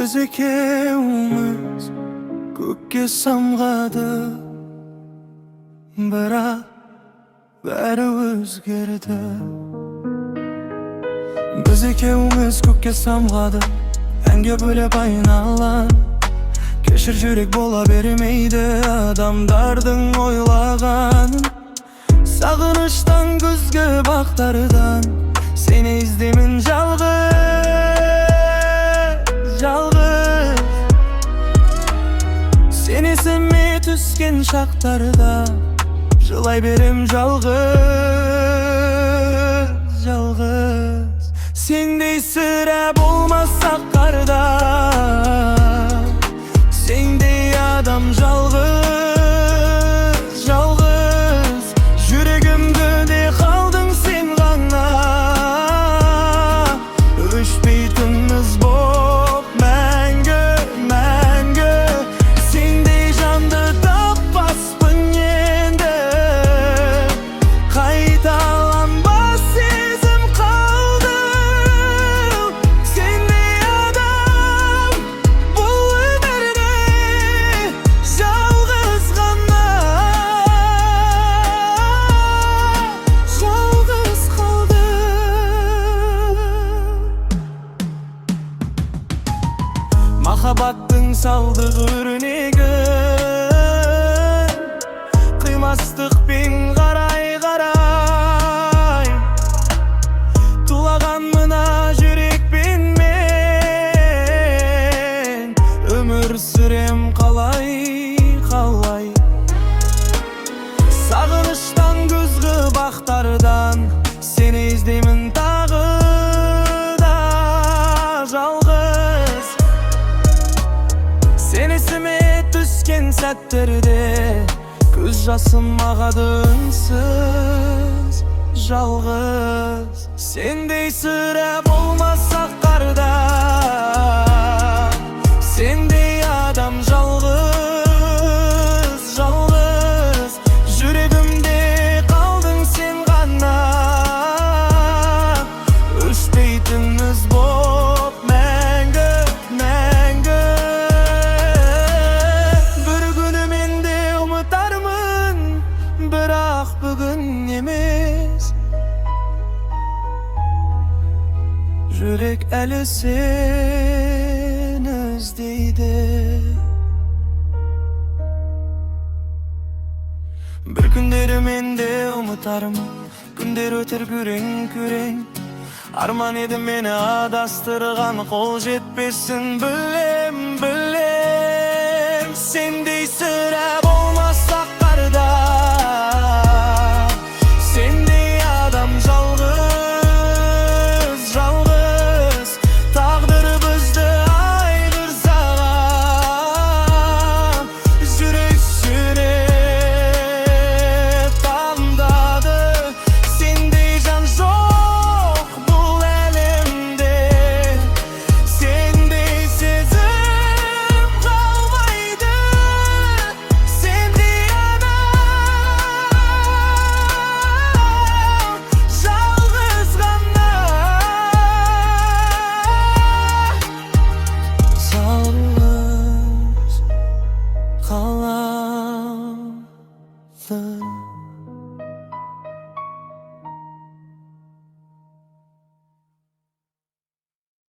Біз екеуміз көкке самғадық, бірақ бәрі өзгерді. Біз екеуміз көкке самғадық, әнге бөлеп айналаны. Кешір, жүрек, бола бермейді адамдардың ойлағанын. Сағыныштан, күзгі бақтардан сені іздеймін жалғыз, жалғыз. Сен есіме түскен шақтарда жылай берем жалғыз, жалғыз. Сендей сірә болмас ақ қарда, сендей адам жалғыз, жалғыз. Жүрегімде қалдың сен ғана, өшпейтін із боп мәңгі, мәңгі. Сендей жанды таппаспын енді, қайталанбас сезім қалды. Сендей адам бұл өмірде жалғыз ғана, жалғыз қалды. Махаббаттың салдық өрнегін қимастықпен қарай, қарай тулаған мына жүрекпен мен өмір сүрем қалай, қалай? Сағыныштан, күзгі бақтардан сені іздеймін тағы да жалғыз. Сен есіме түскен сәттерде көз жасым ағады үнсіз, жалғыз. Сендей сірә болмас ақ қарда, сендей адам жалғыз, жалғыз. Жүрегімде қалдың сен ғана, өшпейтін із боп мәңгі, мәңгі. Бір күні мен де ұмытармын, бірақ бүгін емес. Жүрек әлі сені іздейді. Бір күндері мен де ұмытармын, күндер өтер күрең, күрең. Арман еді мені адастырған, қол жетпесін білем, білем. Сендей сірә